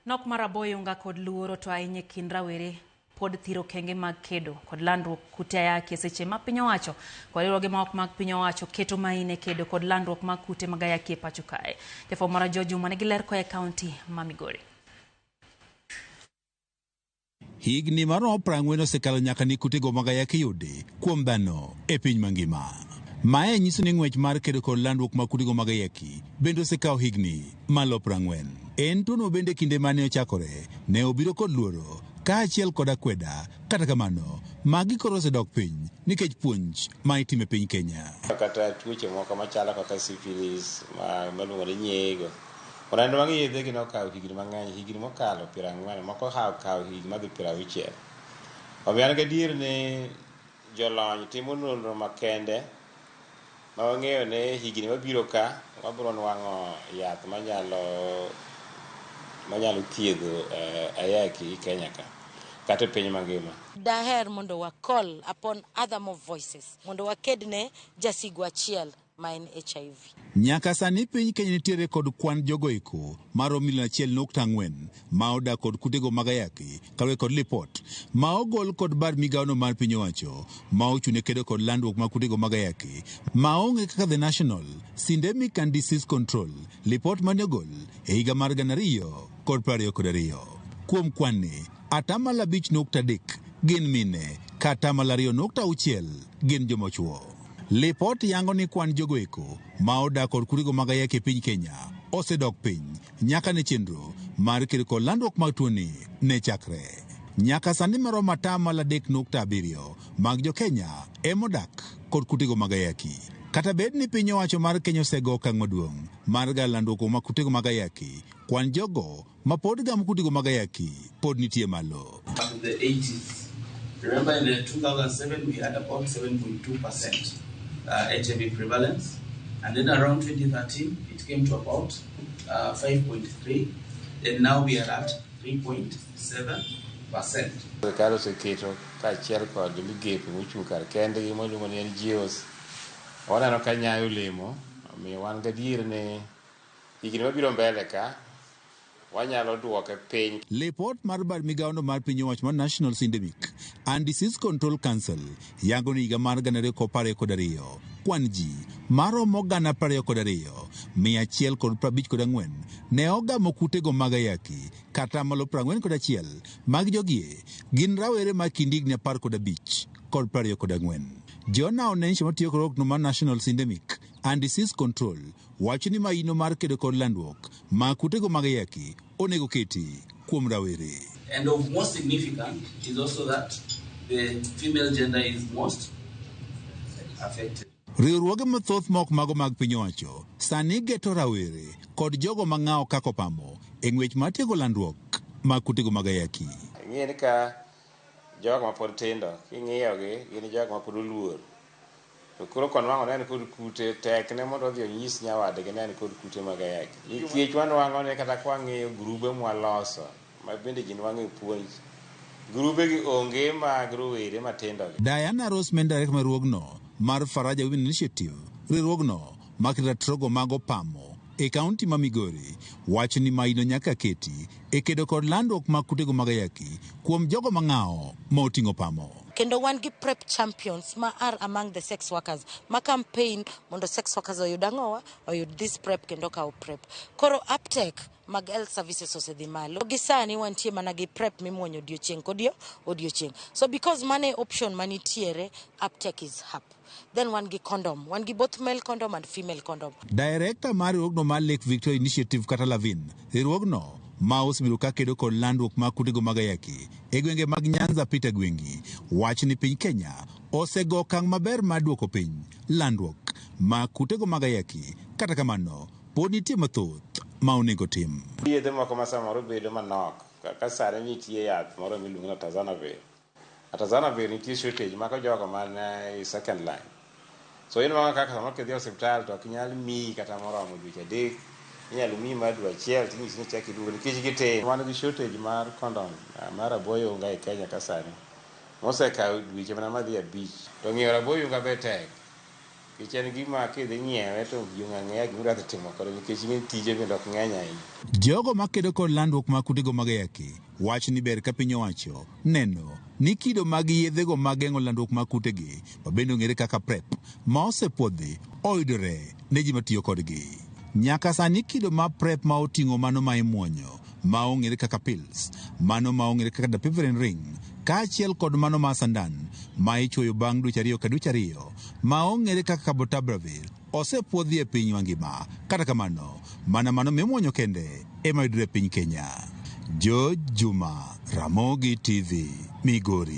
Nok mar aboyunga kod luoro to ahinya e kind rawere pod thiro okenge mag kedo kod landruok kute ayaki e seche ma piny owacho kod riwruoge ma ok mag piny owacho keto main e kedo kod landruok mag kute mag ayaki e pacho kae. Jafwambo marwa George Juma nigi ler koa e kaunti ma Migori. Higni maromo 40 osekalo nyaka ne kutego mag ayaki yudi kuom dhano e piny mangima. Mae nyiso ni ng'wech mar kedo kod landruok mag kutego mag ayaki bende osekawo higni malo 40. En tuono bende kinde mane ochakore ne obiro kod luoro kaachiel kod akweda, kata kamano magi koro osedok piny nikech puonj ma itimo e piny Kenya. Kata tuoche moko machalo kaka syphilis ma iluongo ni nyiego. Oneno wang' yedhe gi nokawo higni mang'eny, higni mokalo 40, moko kawo higni madhi 60. Omiyo an gadier ni jolony timo nonro makende ma wang'eyo ni higni mabiro ka wabiro nwang'o yath manyalo thiedho ayaki e Kenya ka kata e piny mangima. Daher mondo wa call upon other more voices mondo waked ne jasigu achiel ma en HIV. Nyaka sani piny Kenya nitiere kod kwan jogo eko maromo milion 1.4 ma odak kod kutego mag ayaki kaluwore kod lipot ma ogol kod bad migawono mar piny owacho ma ochung' ne kedo kod landruok mag kutego mag ayaki ma ong'e kaka The National Syndemic and Disease Control, lipot mane ogol e higa mar 2022. Kuom kwan ni, 5.3% gin mine ka 2.6% gin joma chuo. Lipot yango ni kwan jogo eko ma odak kod kutego mag ayaki e piny Kenya osedok piny nyaka ne chenro mar kedo kod landruok mag tuoni ne chakre. Nyaka sani maromo 3.7% mag jo Kenya emodak kod kutego mag ayaki. Kata bed ni piny owacho mar Kenya osego okang' maduong' mar galo landruok mag kutego mag ayaki, kwan jogo ma pod gamo kutego mag ayaki pod nitie malo. Up to the 80s. Remember in the 2007 we had about 7.2% HIV prevalence, and then around 2013 it came to about 5.3, and now we are at 3.7%. Sirkal oseketo kaachiel kod migepe mochung' kar kendgi miluongo ni NGOs. Waneno ka nyayo olemo, omiyo wan gadier ni higni mabiro mbele ka wanyalo duoke piny. Lipot mar bad migawono mar piny owacho mar National Syndemic and Disease Control Council yango ni higa mar 2022 kwan ji maromo 22,154 ne ogamo kutego mag ayaki kata malo 41 mag jogie gin rawere ma kind higni 15 kod 24. Jona Onensha matiyo kod riwruokno mar National Syndemic and Disease Control wacho ni maino mar kedo kod landruok mag kutego mag ayaki onego keti kuom rawere. And of most significant is also that the female gender is most affected. Riwruoge mathoth ma ok mago mag piny owacho sani geto rawere kod jogo mang'awo kaka opamo e ng'wech mar tieko landruok mag kutego mag ayaki. Ing'e ni ka jogo mapod tindo king'iyogi gin jogo mapod oluor. To koro konwang'o ne en kod kute, tek ne mondo odhi onyis nyawadgi ne en kod kute mag ayaki. Nikech wanwang'o ni kata kwang'iyo grube mwaloso ma bende ji nwang'e puonj, grube gi onge mag rowere matindo gi. Diana Rose director mar riwruogno mar Faraja Women Initiative, riwruogno maketo ratrogo mag opamo e kaunti ma Migori wacho ni maino nyaka keti e kedo kod landruok mag kutego mag ayaki kuom jogo mang'awo ma oting'o pamo. Kendo wan gi PrEP champions ma are among the sex workers ma campaign mondo sex workers oyud ang'owa oyud this PrEP kendo kaw PrEP. Koro uptake mag health services osedhi malo. Gi sani wantie mana gi PrEP mimuonyo odiochieng' kod odiochieng'. So because mane option manitiere, uptake is up. Then wan gi condom, wan gi both male condom and female condom. Director mar riwruogno mar Lake Victoria Initiative kata Lavin, riwruogno ma osebedo ka kedo kod landruok mag kutego mag ayaki e gwenge mag Nyanza Peter Gwengi wacho ni piny Kenya osego okang' maber mar duoko piny landruok mag kutego mag ayaki, kata kamano pod nitie mathoth ma onego tim. Yedhe moko ma samoro bedo manok kaka sani nitie yath moro miluongo ni Atazanavir. Atazanavir nitie shortage mako jogo man e second line. So inwang'o kaka samoro kidhi e osiptal to ok nyal miyi kata moromo dweche 3, inyalo miyi mar dwe achiel tinyisi ni chak iduog nikech gitin. Wan gi shortage mar condom mar rabo oyunga e Kenya ka sani mosekawo dweche mana madhi 5. To ng'iewo rabo oyunga be tek. Nikech en gima kidhi nyiewe to ji ong'e ang'eya gima idwa dhi timo kode nikech ing'e ni tije bende ok ng'eny ahinya. Jogo makedo kod landruok mag kutego mag ayaki wacho ni ber ka piny owacho neno ni kido mag yedhego mag geng'o landruok mag kutegi mabende ong'ere kaka PrEP ma osepuodhi oyudore ne ji matiyo kodgi. Nyaka sani kido mar PrEP ma oting'o mano ma imuonyo ma ong'ere kaka pills, mano ma ong'ere kaka dapivirine ring, kaachiel kod mano mar sandan ma ichuoyo bang' dweche ariyo ka dweche ariyo ma ong'ere kaka cabotegravir osepuodhi e piny mangima. Kata kamano, mana mano mimuonyo kende ema yudore e piny Kenya. George Juma, Ramogi TV, Migori.